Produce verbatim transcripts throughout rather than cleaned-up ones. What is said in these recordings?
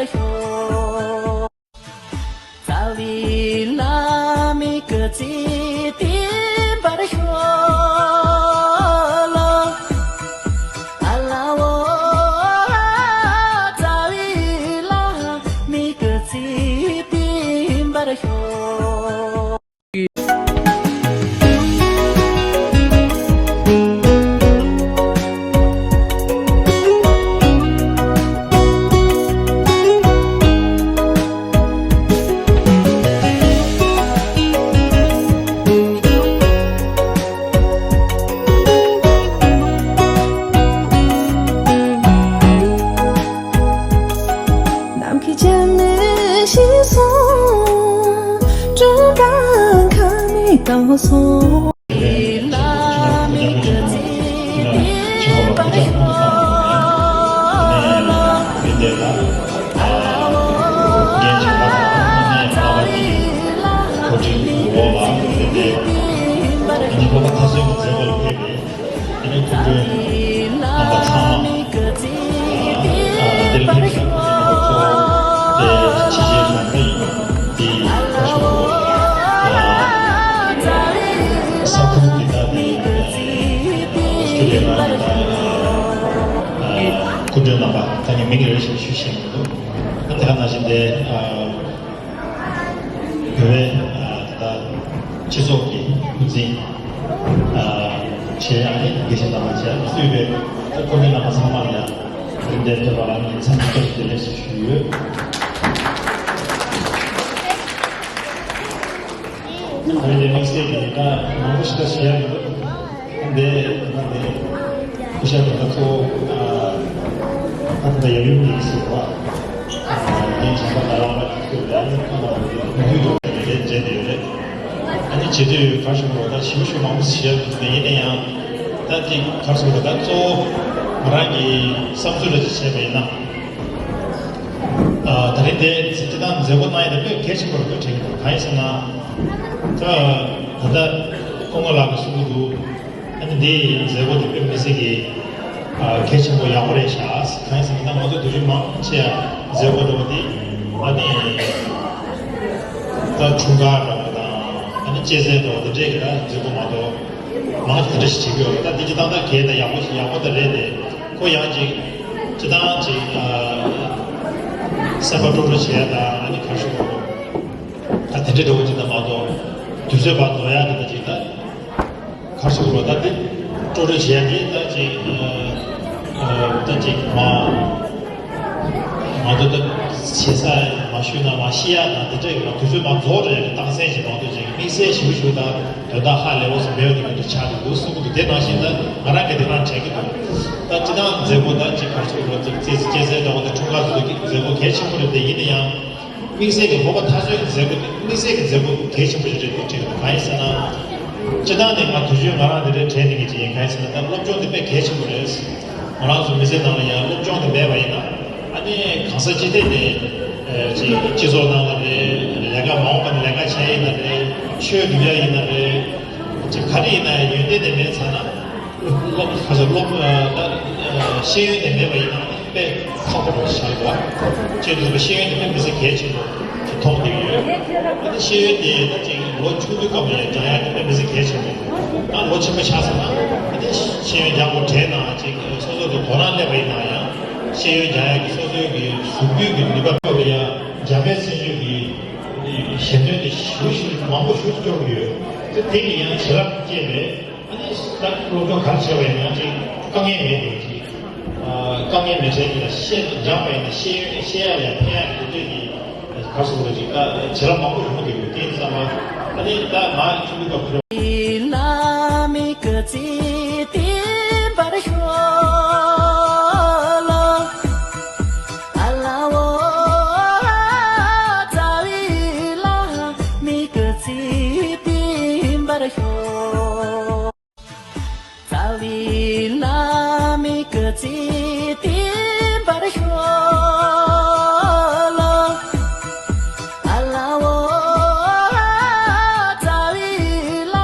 རྩ་བའི་བླ་མའི་སྐུ་ཚེ་བརྟན་པར་ཤོག་ལོ། ཨ་ལ་འོ། རྩ་བའི་བླ་མའི་སྐུ་ཚེ་བརྟན་པར་ཤོག། ནམ་མཁའི་ཆ་ནས་ཤི་སོང་། སྤྲིན་དཀར་ཁ་ནས་བཏང་སོང་། ཨ་ནི་སྐུ་མགྲོན་རྣམ་པ་ཚང་མ། ཨ་འདིར་ཕེབས་པའི་སྐུ་མགྲོན་རྣམ་པ་ཚོ་དེ་ཕྱི་རྒྱལ་ཡོང་གི་ཡིན། དེ་ཁ་ཤོ་ཨ་ས་ཁུལ་འདི་དག་ནས་ཨོ་སི་ཀྲི་ལི་ཡ་ནང་ནས་ད་སྐུ་མགྲོན་རྣམ་པ་ད་ངས་མིང་རེ་ཞིག་ཞུ་ཤེས་མི་འདུག་ཨ་དེ་ག་ནང་བཞིན་དེ་ཨ། བོད་པའི་ཨ་ད་སྤྱི་ཚོགས་ཀྱི་འགོ་འཛིན་ཨ་བྱས། ཨ་ནི་དགེ་བཤེས་རྣམ་པ་བཅས་གཙོས་པའི་སྐུ་མགྲོན་རྣམ་པ་ཚང་མ་ལ་ཡང་རིམ་པས་ཕེབས་པ་ལ་ངས་འཚམས་འདྲི་བཀྲ་ཤིས་བདེ་ལེགས་ཞུ་ཞུ་ཡོད། ཨ་ནི་དེ་དམིགས་བསལ་གྱི་ད་མང་པོ་ཞིག་ད་བཤད་ཡ་མི་འདུག་འདི་ད་ལྟ་འདི་སྐུ་ཞབས་ད་ལྟ་གཙོ་བོ་ཨ་ད་ལྟ་ཡབ་ཡུམ་གཉིས་ཀྱི་ཟུར་པ་ཨ་རྒན་གཞོན་པ་ད་རང་ལ་ཐུག་ལ་ནི་ཁོང་ལ་མོས་གུས་འདུག་རེད་རེད་བྱས་ཏེ་ཡོད་རེད། ཨ་ནི་བྱེད་དུས་ཡོད་གར་སོང་རོགས་ད་ཞིབ་ཞིབ་མང་པོ་ཞིག་བཤད་ཡིན་ན་ཡང་ད་ཅིག་གར་སོང་རོགས་ད་གཙོ་བོ་ང་རང་གི་བསམ་ཚུལ་ལ་ཅིག་བྱས་པ་ཡིན་ན། ཨ་ད་རེས་དེ་སྤྱི་བཏང་མཛད་སྒོ་གནང་ཡ་དེ་དཔེ་གལ་ཆེན་པོ་རེད་འདུག་དྲན་གྱི་འདུག་གང་ཡིན་ཟེར་ན། ད་ད་ལྟ་སྐུ་ངོ་ལགས་ཀྱིས་གསུང་གི་འདུག་ཨ་ནི་འདི་ཡང་མཛད་སྒོ་འདི་དཔེ་མི་སྲིད་ཀྱི་ཨ་གལ་ཆེན་པོ་ཡག་པོ་རེད་ཤག་གང་ཡིན་ཟེར་ན་ང་ཚོ་དུས་རྒྱུན་མང་ཆེ་བ་མཛད་སྒོ་འདྲ་བོ་འདི་ཨ་ནི་ད་འཁྲུངས་སྐར་འདྲ་བོ་དང་ཨ་ནི་གཅེས་སེམས་འདྲ་བོ་འདི་འདྲས་ཀྱི་ད་མཛད་སྒོ་མ་གཏོགས་མང་ཆེ་དེ་འདྲ་ཞིག་བྱེད་ཀྱི་ཡོད་རེད། ད་འདི་སྤྱི་བཏང་ད་གལ་ད་ཡག་པོ་ཞིག་ཡག་པོ་ད་རེད་དེ་ཁོ་ཡང་ཅིག་སྤྱི་བཏང་ཅིག་ཨ་སེམས་པ་སྤྲོ་སྤྲོ་བྱེད་ཡ་དང་ཨ་ནི་ག་རེ་ཞུ་དགོས་རེད། ད་དེ་འདྲའི་འདྲ་བོ་ཅིག་ད་མ་གཏོགས་དུས་ཚོད་བར་འགྲོ་ཡག་གི་ད་ཅིག་ད་གར་སོང་རོགས་ད་དེ་སྤྲོ་སྤྲོ་བྱས་ཏེ་ད་ཅིག་ཨ་ད་ཅིག་མ་མ་གཏོགས་ད་བྱེད་ས་མ་ཞུས་ན་མ་ཤེས་ཡག་དང་དེ་འདྲ་ཡོད་ན་དུས་ཚོད་མ་རྫོགས་རེད། སྟངས་འཛིན་བྱེད་མ་གཏོགས་ཅིག་དམིགས་བསལ་ཞིབ་ཞིབ་ད་དོན་དག་ཧ་ལས་པོ་ཟིན་པའི་དེ་ག་འདྲ་ཆགས་འདུག་གསུང་གི་འདུག་དེ་ནང་བཞིན་ད་ང་རང་གི་དེ་རང་དྲན་གི་འདུག་ད་སྤྱི་བཏང་མཛད་སྒོ་ད་ཅིག་གར་སོང་རོགས་ཅིག་སྐྱེས་སྐྱེས་ཚལ་འདྲ་བོ་ད་འཁྲུངས་སྐར་དེ་ཚོ་མཛད་སྒོ་གལ་ཆེན་པོ་རེད། དེ་ཡིན་ན་ཡང་། དམིགས་བསལ་གྱི་ལྷོ་ཁ་མཐའ་མཚོན་མཛད་སྒོ་དེ་དམིགས་བསལ་གྱི་མཛད་སྒོ་གལ་ཆེན་པོ་ཞིག་རེད་འདུག་དྲན་གྱི་འདུག་གང་ཡིན་ཟེར་ན། སྤྱི་བཏང་ནས་ང་དུས་རྒྱུན་ང་རང་འདི་འདྲའི་དྲན་ནས་ཀྱི་ཅིག་ཡིན། གང་ཡིན་ཟེར་ན་ད་སློབ་སྦྱོང་དེ་དཔེ་གལ་ཆེན་པོ་རེད། ང་རང་ཚོ་མི་ཚེ་ནང་ལ་ཡང་སློབ་སྦྱོང་དེ་མེད་པ་ཡིན་ན་ཨ་ནི་གང་ཟག་ཅི་ཐད་ནས་ཅིག་སྤྱི་ཚོགས་ནང་ལ་རེད། ལས་ཀ་མ་འོངས་པ་ནས་ལས་ཀ་བྱས་ཡིན་ན་རེད། ཆོས་སྒྲུབ་ཡ་ཡིན་ན་རེད། ཅིག་ག་རེ་ཡིན་ན་ཡང་ཡོན་ཏན་དེ་མེད་ཚར་ན། སློབ་ཁ་ས་སློབ་ཨ་ད་ཨ་ཤེས་ཡོན་དེ་མེད་པ་ཡིན་ན་དཔེ་ཁག་པོ་རེད་ཤག་ལ། ཅེས་དུས་ཤེས་ཡོན་དེ་དཔེ་མི་སྲིད་གལ་ཆེན་པོ་ཞིག་མཐོང་བསྡད་ཡོད། ཨ་ནི་ཤེས་ཡོན་དེ་ད་ཅིག་ལོ་ཆུང་དུས་སྐབས་ནས་སྦྱང་ཡ་དེ་དཔེ་མི་སྲིད་གལ་ཆེན་པོ། ད་ལོ་ཆེན་པོ་ཆགས་སོང་ན་ཨ་ནི་ཤེས་ཡོན་སྦྱང་དགོས་དྲན་ན་ཅིག་སོ་སོ་གི་དོ་སྣང་སླེབས་པ་ཡིན་ན་ཡང་ཤེས་ཡོན་སྦྱང་ཡ་གི་སོ་སོའི་གི་གཟུགས་པོའི་གི་ནུས་པ་ཡང་འཇམ་དཔལ་སེམས་ཤུགས་ཀྱི་ཞལ་འདོན་དེ་ཞུ་ཞུ་མང་པོ་ཞུ་སྐྱོར་གི་ཡོད། དེ་དེ་གི་ཡང་བྱིན་རླབས་སྐྱེས་པས། ཨ་ནི་ད་སློབ་སྦྱོང་ག་རེ་བྱས་པ་ཡིན་ན་ཅིག་དཀའ་ངལ་མེད་པའི་ཅིག་ཨ་དཀའ་ངལ་མེད་ཚད་ཀྱི་ལ་ཤེས་སྦྱངས་པ་ཡིན་ན་ཤེས་ཡོན་ཤེས་ཡ་ལ་ཕན་ཡ་གི་དེ་འདྲས་ཀྱི་ག་རེ་ཟེར་དགོས་རེད། ཅིག་ད་བྱེད་ལམ་མང་པོ་ཡོང་གི་ཡོད། དེ་ཡིན་ཙང་མ་ཨ་ནི་ད་ང་ཆུང་དུས་སྐབས་དུ་བླ་མའི་སྐུ་ཚེ་བརྟན་པར་ཤོག་ལོ། ཨ་ལ་འོ། རྩ་བའི་བླ་མའི་སྐུ་ཚེ་བརྟན་པར་ཤོག་རྩ་བའི་བླ་མའི་སྐུ་ཚེ་བརྟན་པར་ཤོག་ལོ། ཨ་ལ་འོ། རྩ་བའི་བླ་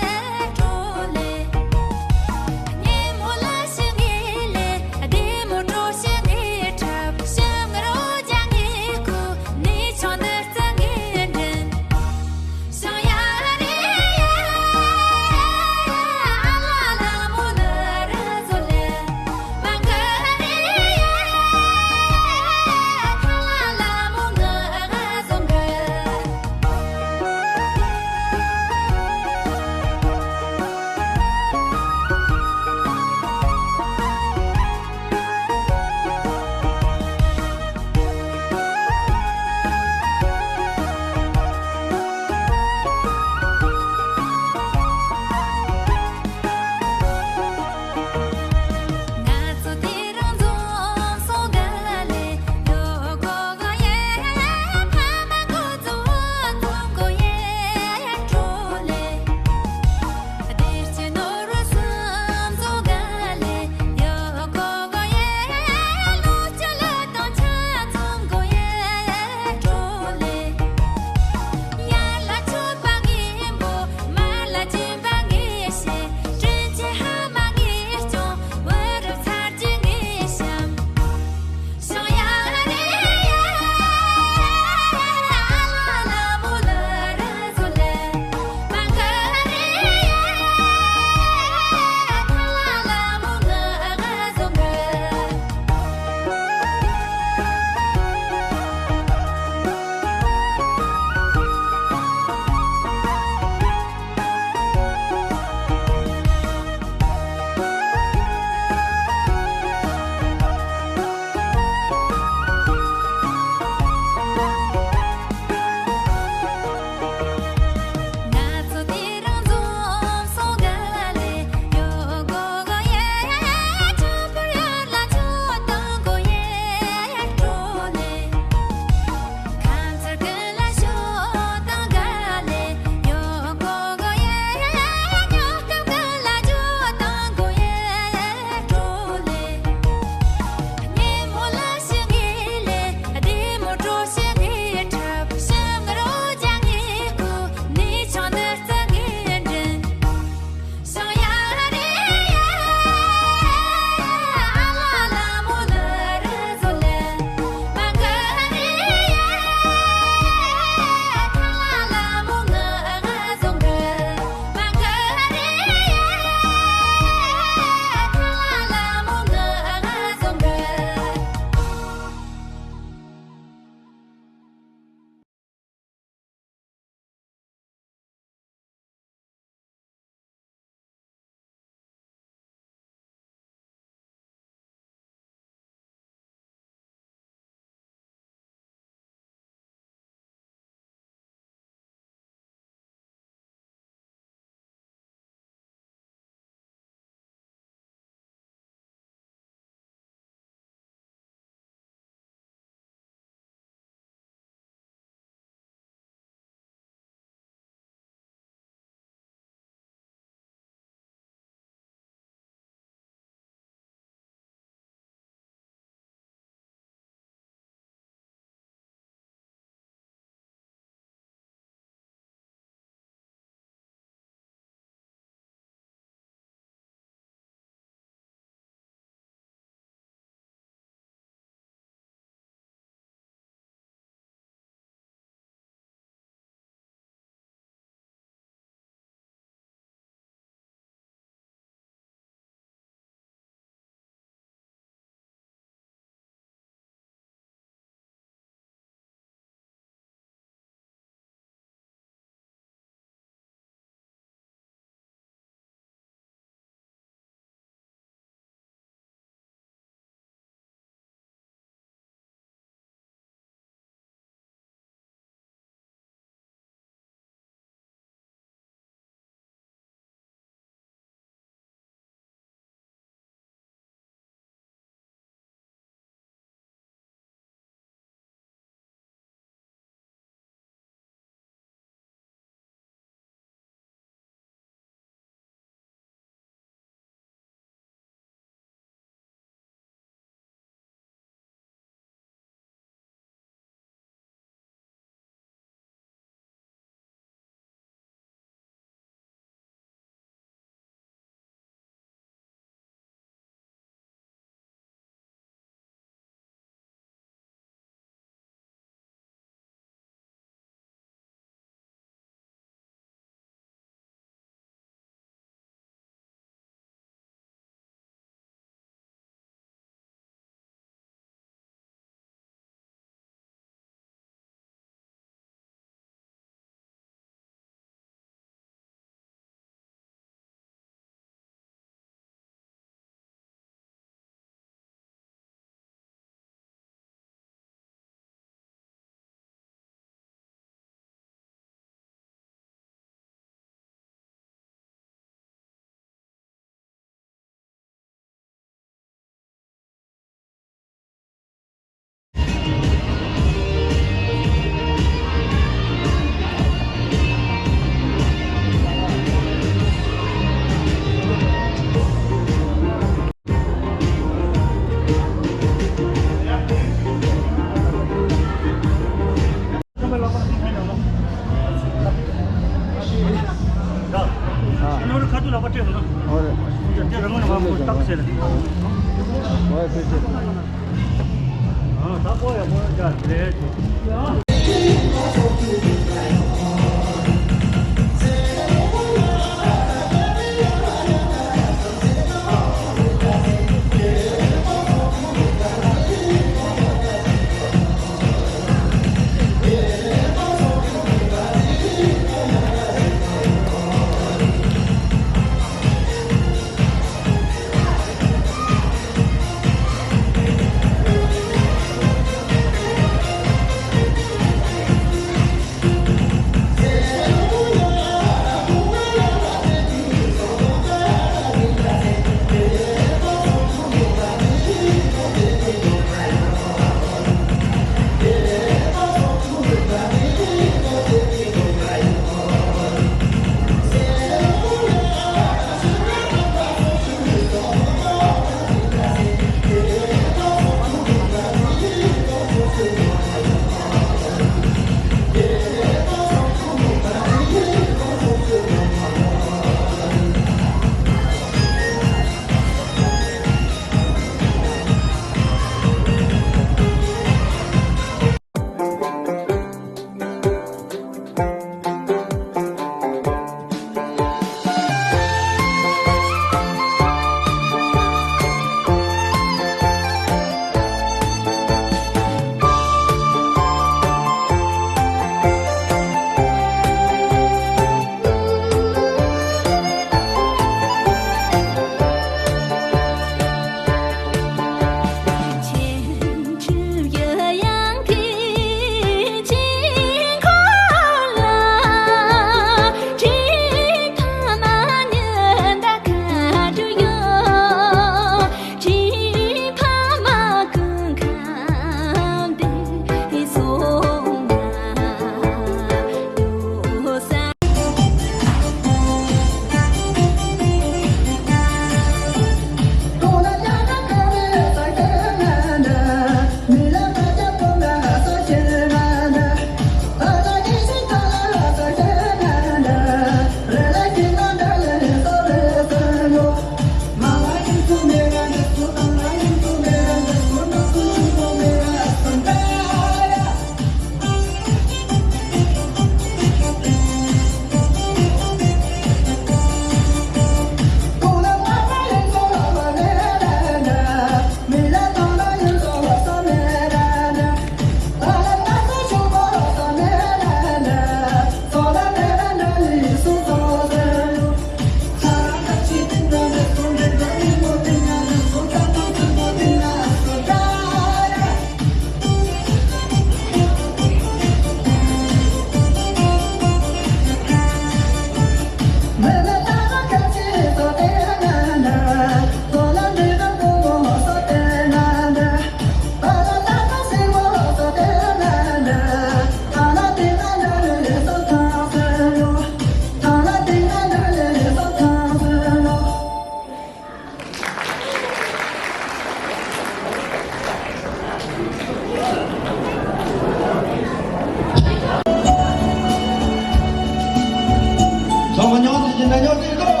ཚང་མ་ཉོག་ཏེ་ཅི་འདྲ་ཉོག་ཏེ་འགྲོ།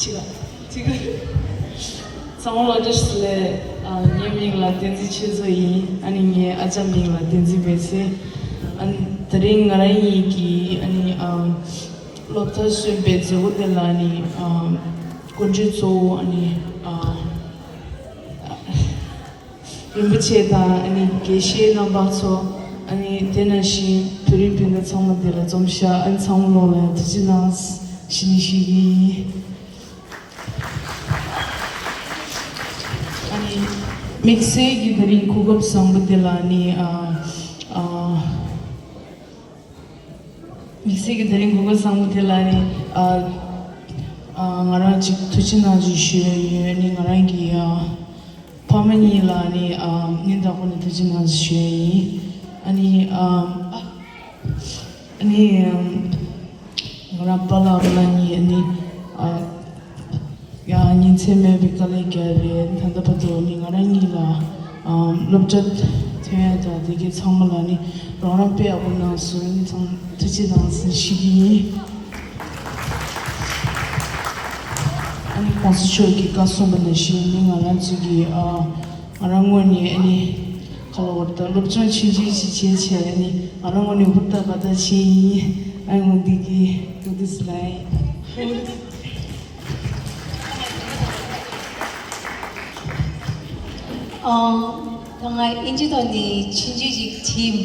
ཅི་ལ་ཅི་ག་ཚང་མ་ལ་བཀྲ་ཤིས་བདེ་ལེགས། ཨ། ངའི་མིང་ལ་བསྟན་འཛིན་ཆོས་མཚོ་ཡིན། ཨ་ནི་ངའི་ཨ་ཅག་མིང་ལ་བསྟན་འཛིན་བལ་ཚེ། ཨ་ནི་དེ་རིང་ང་རང་ཉིད་ཀྱིས་ཨ་ནི་ཨ་སློབ་མཐར་སོན་པའི་མཛད་སྒོ་དེ་ལ་ཨ་ནི་ཨ་སྐུ་མགྲོན་གཙོ་བོ་ཨ་ནི་ཨ་རིན་པོ་ཆེ་དང་ཨ་ནི་དགེ་བཤེས་རྣམ་པ་ཚོ། ཨ་ནི་དེ་ནང་བཞིན་བོད་རིགས་སྤུན་ཟླ་ཚང་མ་འདི་ལ་འཛོམས་ཤག་ཨ་ནི་ཚང་མ་ལོ་ལ་ཡང་ཐུགས་རྗེ་གནང་ཞུ་ནི་ཞུ་གི་ཡིན། ཨ་ནི་དམིགས་བསལ་གྱི་དེ་རིང་གོ་སྐབས་བཟང་པོ་འདི་ལ་ཨ་ནི་ཨ་ཨ་དམིགས་བསལ་གྱི་དེ་རིང་གོ་སྐབས་བཟང་པོ་དེ་ལ་ནི་ཨ་ཨ་ང་རང་ཅིག་ཐུགས་རྗེ་གནང་ཞུ་ཞུ་ཡ་ཡོད། ནི་ང་རང་གི་ཨ་ཕ་མ་གཉིས་ལ་ནི་ཨ་སྙིང་ཐག་པ་ནས་ཐུགས་རྗེ་གནང་ཞུ་ཞུ་ཡ་ཡིན། ཨ་ནི་ཨ་ཨ་ནི་ཨ་ང་རང་པཱ་ལགས་རོ་ལགས་གཉིས་ཨ་ནི་ཨ་ཡང་ཉིན་མཚན་མེད་པའི་དཀའ་ལས་བརྒྱབ་པས། ད་ལྟ་བར་དུ་ནི་ང་རང་གཉིས་ལ་ཨམ་སློབ་གྲྭ་ཐོན་ཡ་དང་དེ་གའི་ཚང་མ་ལ་ནི་རོགས་རམ་དཔེ་ཡག་པོ་གནང་སོང་། ནི་ཚང་ཐུགས་རྗེ་གནང་ཟེར་ཞུ་གི་ཡིན། ཨ་ནི་གོང་ས་མཆོག་གིས་བཀའ་གསུངས་པ་ནང་བཞིན་ནི་ང་རང་ཚོ་གི་ཨ་ང་རང་ངོས་ནས་ཨ་ནི་ཁ་ལོ་བར་ད་སློབ་སྦྱོང་ཆུང་ཆུང་ཞིག་བྱས་བྱས་ཨ་ནི་ང་རང་ངོས་ནས་ཧུར་ཐག་འབད་ཐག་བྱས་ཡིན། ཨ་ནི་འོ་འདི་གི་འོ་འདི་སི་ལའི། ཨ། ད་ང་ཨིན་ཇི་ཐོག་ནས་ཆུང་ཆུང་ཞིག་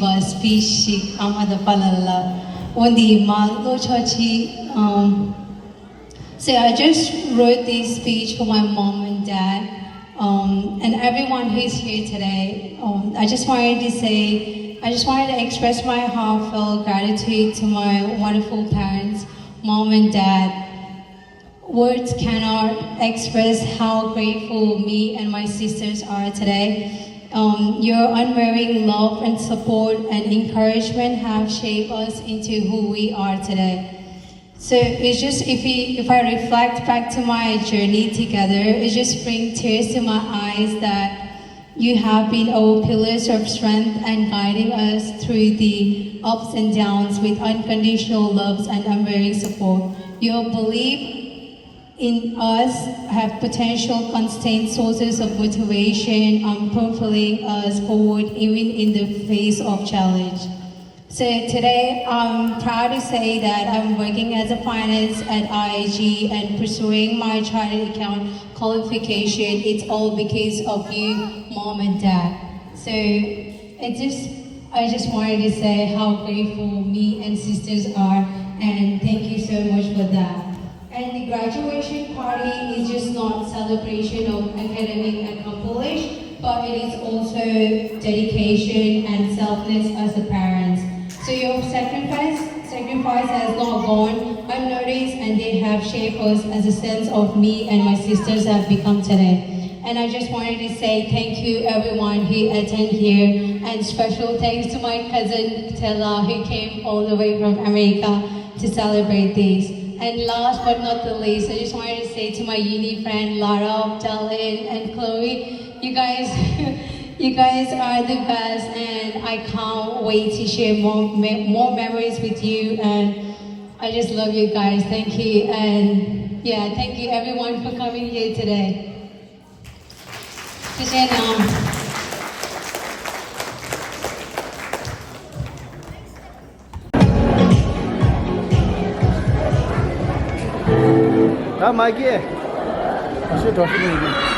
བྲིས་པ་སི་པིཆ་ཞིག་ཨ་མ་དང་པཱ་ལགས་ལ། འོ་འདི་མ་ཀློག་ཆོག་ཅིག་ཨམ། So I just wrote this speech for my mom and dad, um, and everyone who's here today. Um, I just wanted to say, I just wanted to express my heartfelt gratitude to my wonderful parents, mom and dad. Words cannot express how grateful me and my sisters are today. Um, your unwavering love and support and encouragement have shaped us into who we are today. So it's just, if we, if I reflect back to my journey together, it just brings tears to my eyes that you have been our pillars of strength and guiding us through the ups and downs with unconditional loves and unwavering support. Your belief in us have potential constant sources of motivation and propelling us forward even in the face of challenge. So today, I'm proud to say that I'm working as a finance at I I G and pursuing my chartered account qualification. It's all because of you, mom and dad. So it just, I just wanted to say how grateful me and sisters are, and thank you so much for that. And the graduation party is just not celebration of academic accomplishment, but it is also dedication and selfless as a parent. So your sacrifice, sacrifice has not gone unnoticed, and they have shaped us as a sense of me and my sisters have become today. And I just wanted to say thank you everyone who attend here, and special thanks to my cousin Tella who came all the way from America to celebrate this. And last but not the least, I just wanted to say to my uni friend Lara, Dalin, and Chloe, you guys, you guys are the best, and I can't wait to share more me- more memories with you. And I just love you guys. Thank you, and yeah, thank you everyone for coming here today. 谢谢你哦。 ད་མ་སྐྱེས། ཨ་ཤེ་གྲོགས་ཤིག་ཡིན།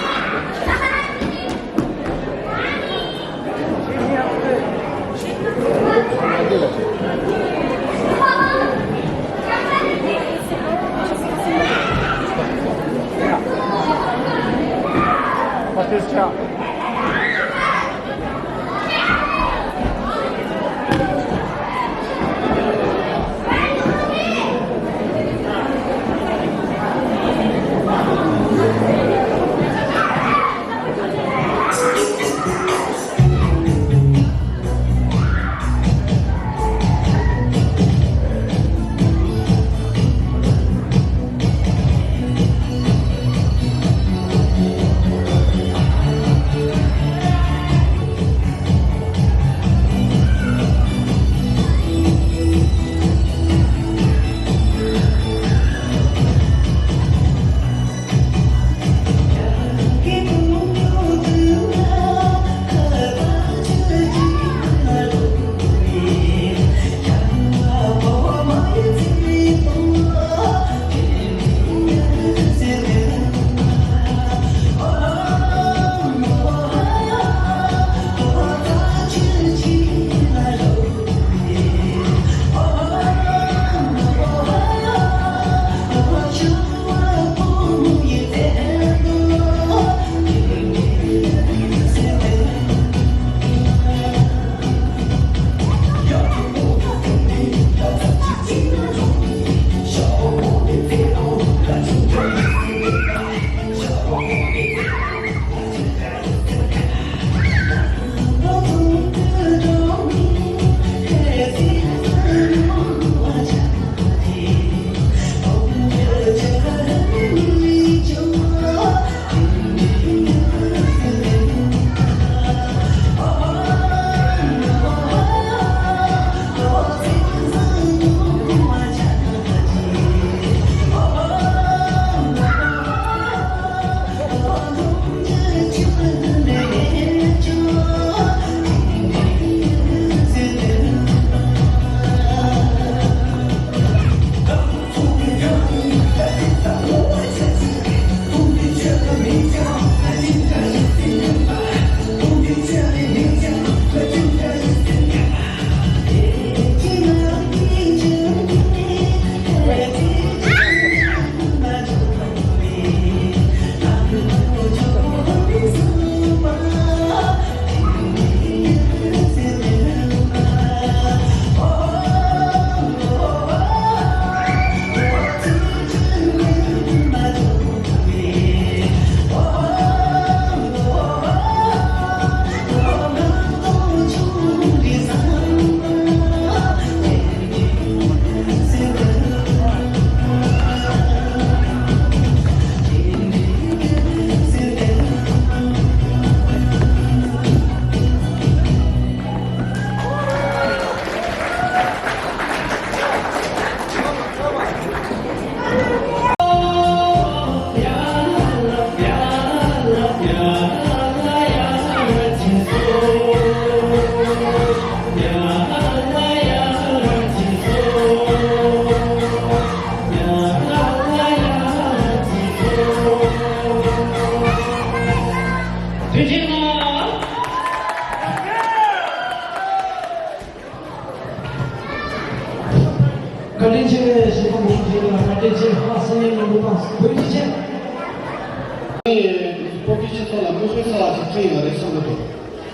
ཡོད་རེད་བསམ་གྱི་འདུག་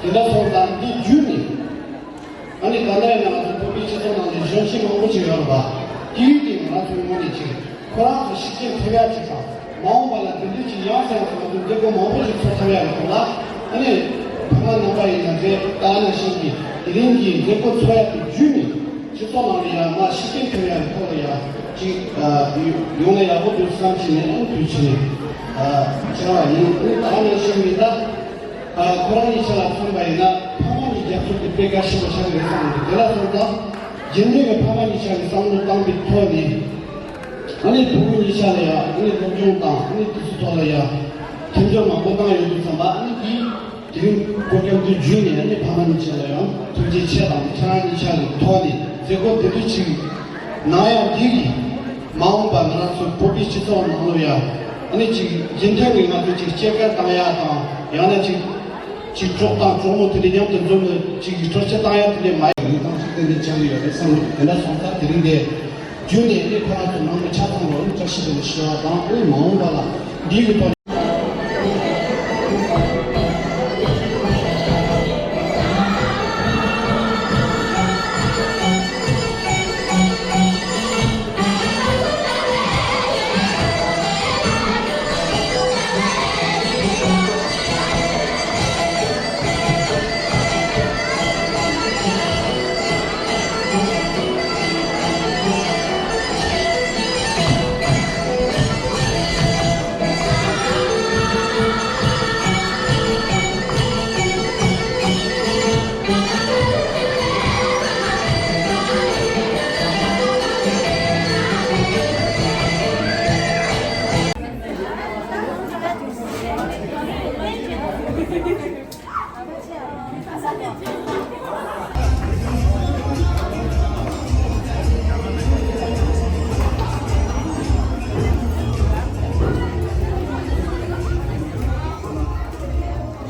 དེ་འདྲ་སོང་ཙང་འདི་བརྒྱུད་ནས། ཨ་ནི་ད་ལྟ་ཡང་ང་ཚོ་བོད་པའི་སྤྱི་ཚོགས་ནང་ལ་གཞོན་སྐྱེས་མང་པོ་ཅིག་ཡོད་རེད་པ། དེ་ཡིན་དེ་ང་ཚོའི་ངོས་ནས་ཅིག་ཁོ་རང་ཚོ་ཤུགས་རྐྱེན་ཐེབས་ཡག་ཅིག་དང་། མ་འོངས་པ་ལ་དེ་འདྲ་ཅིག་ཡང་སེ་ཡང་སེ་ང་ཚོ་མཛད་སྒོ་མང་པོ་ཞིག་འཚོགས་ཐུབ་ཡག་གི་ཐོག་ལ། ཨ་ནི་ཕ་མ་རྣམ་པ་ཡིན་ན་འདྲ། ད་ནང་བཞིན་གྱི་དེ་རིང་གི་མཛད་སྒོ་འཚོགས་ཡག་གི་བརྒྱུད་ནས་སྤྱི་ཚོགས་ནང་ལ་ཡང་མར་ཤུགས་རྐྱེན་ཐེབས་ཡག་གི་ཐོག་ལ་ཡང་ཅིག་ཨ་ཡོང་ན་ཡག་པོ་འདུག་བསམ་བྱས་ནས། ཨ་ནི་དུས་ཕྱིན་ནས་ཨ་བྱས་པ་ཡིན། ཨ་ནི་ད་ནང་བཞིན་གྱི་ད། ཨ་ཁོ་རང་གཉིས་ཆ་ལ་མཚོན་པ་ཡིན་ན། ཕ་མ་གཉིས་རྒྱབ་སྐྱོར་དེ་དཔེ་གལ་ཆེན་པོ་ཆགས་ཀྱི་རེད་བསམ་གྱི་འདུག་དེ་ལ་སོང་ཙང་རྒྱུན་ལྡན་གྱི་ཕ་མ་གཉིས་ཆ་ནས་བསམ་བློ་བཏང་པའི་ཐོག་ནས། ཨ་ནི་བུ་མོ་གཉིས་ཆ་ལ་ཡང་ཨ་ནི་སློབ་སྦྱོང་དང་། ཨ་ནི་དེ་ཚོའི་ཐོག་ལ་ཡང་མཐུན་སྦྱོར་མང་པོ་བཏང་ཡོང་དུས་ཙམ་པ། ཨ་ནི་དེ་དེ་རིང་པོ་རྒྱབ་དེ་བརྒྱུད་ནས། ཨ་ནི་ཕ་མ་གཉིས་ཆ་ལ་ཡང་ཐུགས་རྗེ་ཆེ་དང་། ཁྱེད་རང་གཉིས་ཆ་གི་ཐོག་ནས་མཛད་སྒོ་དེ་འདྲ་ཅིག་གནང་ཡག་འདི་གིས། མ་འོངས་པ་ང་རང་ཚོ་བོད་པའི་སྤྱི་ཚོགས་ནང་ལོགས་ཡ། ཨ་ནི་ཅིག་རྒྱུན་མཐུད་ནས་ང་ཚོ་ཅིག་སྐྱེས་སྐར་བཏང་ཡག་དང་། ཡང་ན་ཅིག་ཅིག་གྲོགས་དང་གྲོགས་མོ་དེ་འདྲ་མཉམ་དུ་འཛོམས་ནས་ཅིག་སྤྲོ་སྐྱིད་བཏང་ཡག་དེ་འདྲ་མ་ཡིན་ནང་ཞིག་དེ་འདྲ་ཆགས་ཀྱི་ཡོད་རེད་བསམ་གྱི་འདུག་དེ་འདྲ་སོང་ཙང་དེ་རིང་འདི་བརྒྱུད་ནས་ཨ་ནི་ཁོ་རང་ཚོ་ནང་མི་ཆ་ཚང་ལ་ཨ་ནི་བཀྲ་ཤིས་བདེ་ལེགས་ཞུ་བ་དང་། ཨ་ནི་མ་འོངས་པ་ལ་འདི་གི་ཐོག་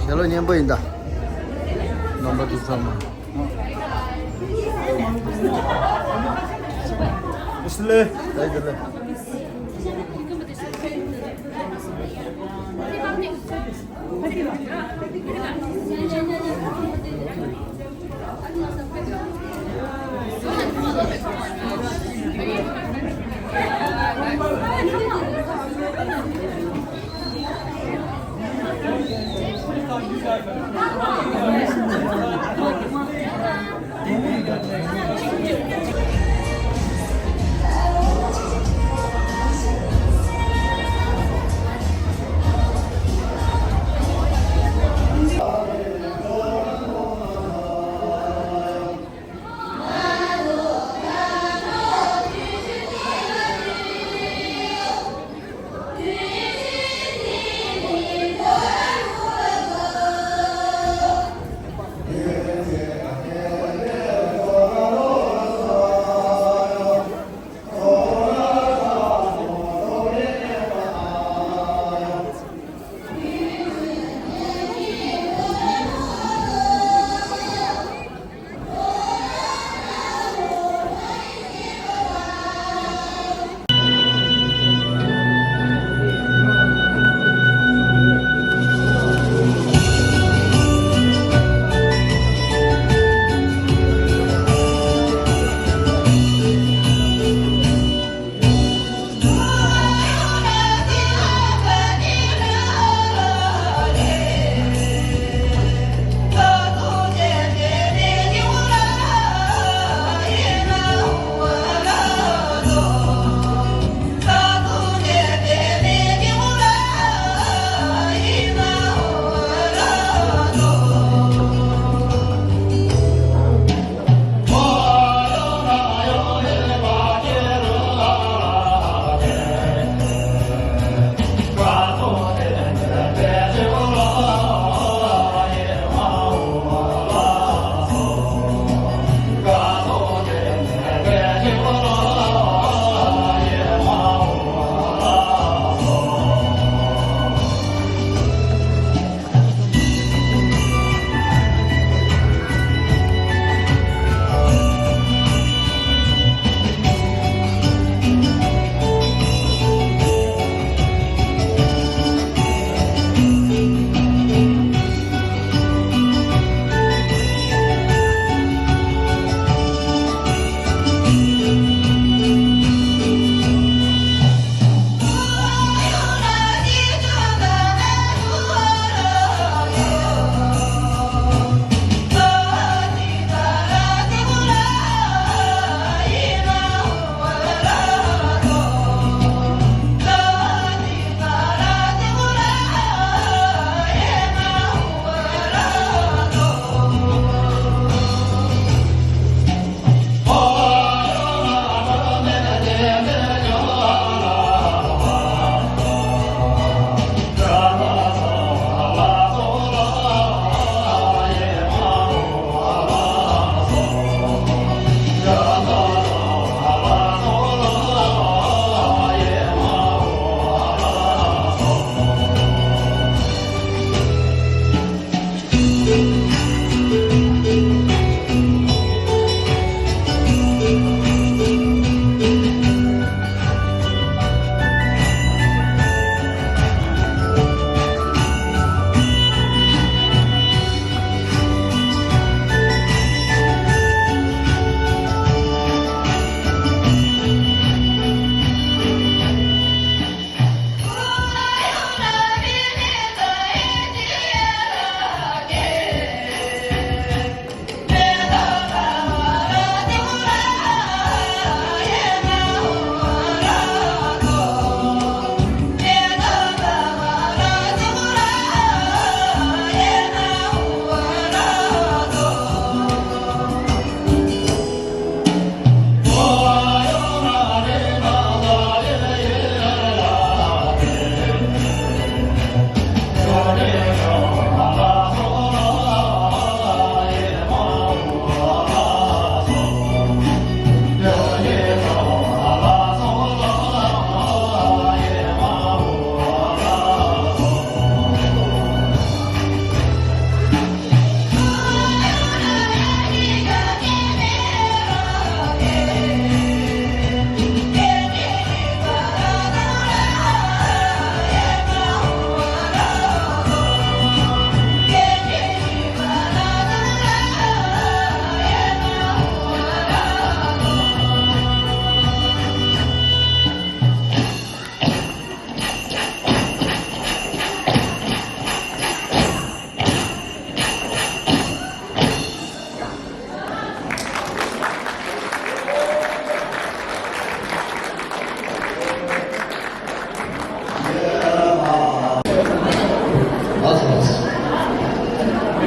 ཞལ་ལོ་མཉེན་པོ་ཡིན་ད། རྣམ་པ་ཚོ་ཚང་མ། བདེ་ལེགས། བདེ་ལེགས།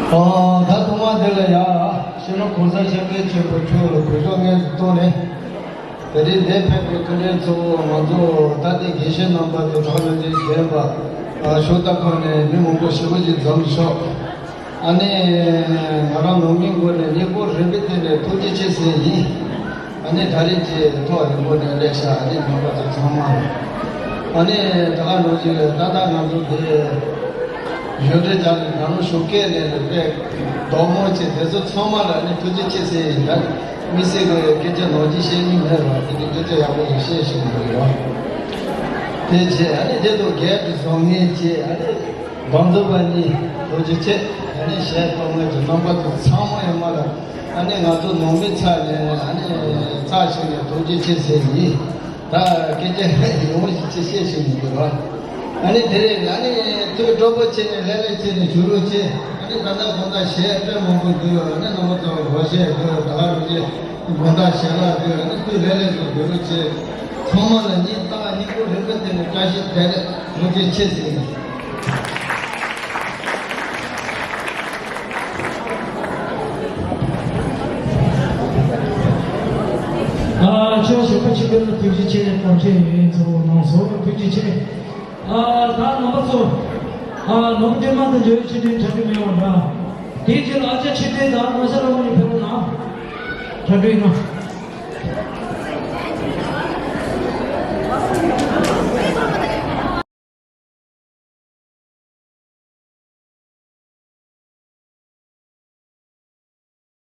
ཨ། ད་ཐོག་མ་དེ་ལ་ཡ། སྤྱི་ནོར་གོང་ས་སྐྱབས་མགོན་ཆེན་པོ་མཆོག་ལ་གུས་ཞབས་སྙིང་ཐག་ནས། དེ་རིང་འདིར་ཕེབས་པའི་སྐུ་མགྲོན་ཚོ། ང་ཚོ་ད་ལྟའི་དགེ་བཤེས་རྣམ་པ་ཚོ་གྲྭ་བ་རིན་ཆེན་རྒན་པ། ཨ། ཤོག་ལྟ་ཁང་ནས་མི་མང་པོ་ཞེ་པོ་ཅིག་འཛོམས་ཤག་ཨ་ནི་ང་རང་ནང་མིའི་ངོས་ནས་སྙིང་ཁོང་རུས་པའི་གཏིང་ནས་ཐུགས་རྗེ་ཆེ་ཟེར་ཡིན། ཨ་ནི་ད་རེས་ཀྱི་ཐོག་རིང་པོ་ནས་སླེབས་ཤག་ཨ་ནི་རྣམ་པ་ཚོ་ཚང་མ། ཨ་ནི་ད་ག་ནང་བཞིན་ད་ལྟ་ང་ཚོ་འདི་གཞུང་འབྲེལ་རྒྱ་ནས་ད་ནང་ཞོགས་ཀས་ནས་ནས་དཔེ་རྡོག་མོ་བྱས། དེ་ཚོ་ཚང་མ་ལ་ཨ་ནི་ཐུགས་རྗེ་ཆེ་ཟེར་ཡིན། ད་དམིགས་བསལ་གྱི་སྐད་ཆ་ནོར་གྱི་བཤད་མྱོང་མེད་པ། དེ་ནི་སྐད་ཆ་ཡག་པོ་ཞིག་བཤད་ཤེས་ཀྱི་ཡོད། དེ་རྗེས་ཨ་ནི་དེ་དང་སྒེར་དུ་བཟང་ངན་བྱས། ཨ་ནི་འབངས་ཚོ་པ་གཉིས་ཐུགས་རྗེ་ཆེ། ཨ་ནི་གཞས་གཏོང་མཁན་གྱི་རྣམ་པ་ཚོ་ཚང་མ་ཡོད་མ་རེད། ཨ་ནི་ང་ཚོ་ནང་མི་ཚོ་ནས་ཨ་ནི་ཚར་ཞིག་ནས་ཐུགས་རྗེ་ཆེ་ཟེར་ཡིན། ད་སྐད་ཆ་ཡག་པོ་ཞིག་ཅིག་བཤད་ཤེས་མི་འདུག་ར། ཨ་ནི་དེ་རིང་ཨ་ནི་ཐུགས་སྤྲོ་པོ་བྱས་ནས་ལྷོད་ལྷོད་བྱས་ནས་བཞུགས་རོགས་བྱེད། ཨ་ནི་ད་ལྟ་དགོང་དག་གཞས་དཔེ་མང་པོ་འདུག་ཨ་ནི་རྣམ་པ་ཚོ་སྒོར་གཞས་འདུག་ད་ག་རུ་བྱེད། དགོང་དག་ཞལ་ལག་དེ་ནི་དུས་རེ་རེ་བཞིན་དགོས་རོགས་བྱེད། ཚང་མ་ལ་སྙིང་ཐག་སྙིང་ཁོང་རུས་པའི་གཏིང་ནས་བཀྲ་ཤིས་བདེ་ལེགས། ཐུགས་རྗེ་ཆེ་ཟེར། ཨ། ཆོས་ཞུ་བ་ཆེན་པོ་ལ་ཐུགས་རྗེ་ཆེ། བཀའ་དྲིན་ཡིན་ཚོ་གནང་སོང་། ཐུགས་རྗེ་ཆེ། ཨ། ད་རྣམ་པ་ཚོ། ཨ། ནོར་བུ་སྒྲོལ་མ་དང་འབྲེལ་བའི་ཆེད་དུ་གྲ་སྒྲིག་མེད་པ་འདྲ། དེའི་རྗེས་ལ་ཨ་ཅག་ཆོས་སྒྲོན་དང་ང་ས་ར་མོ་ནས་ཕེབས་རོགས་གནང་། གྲ་སྒྲིག་གནང་།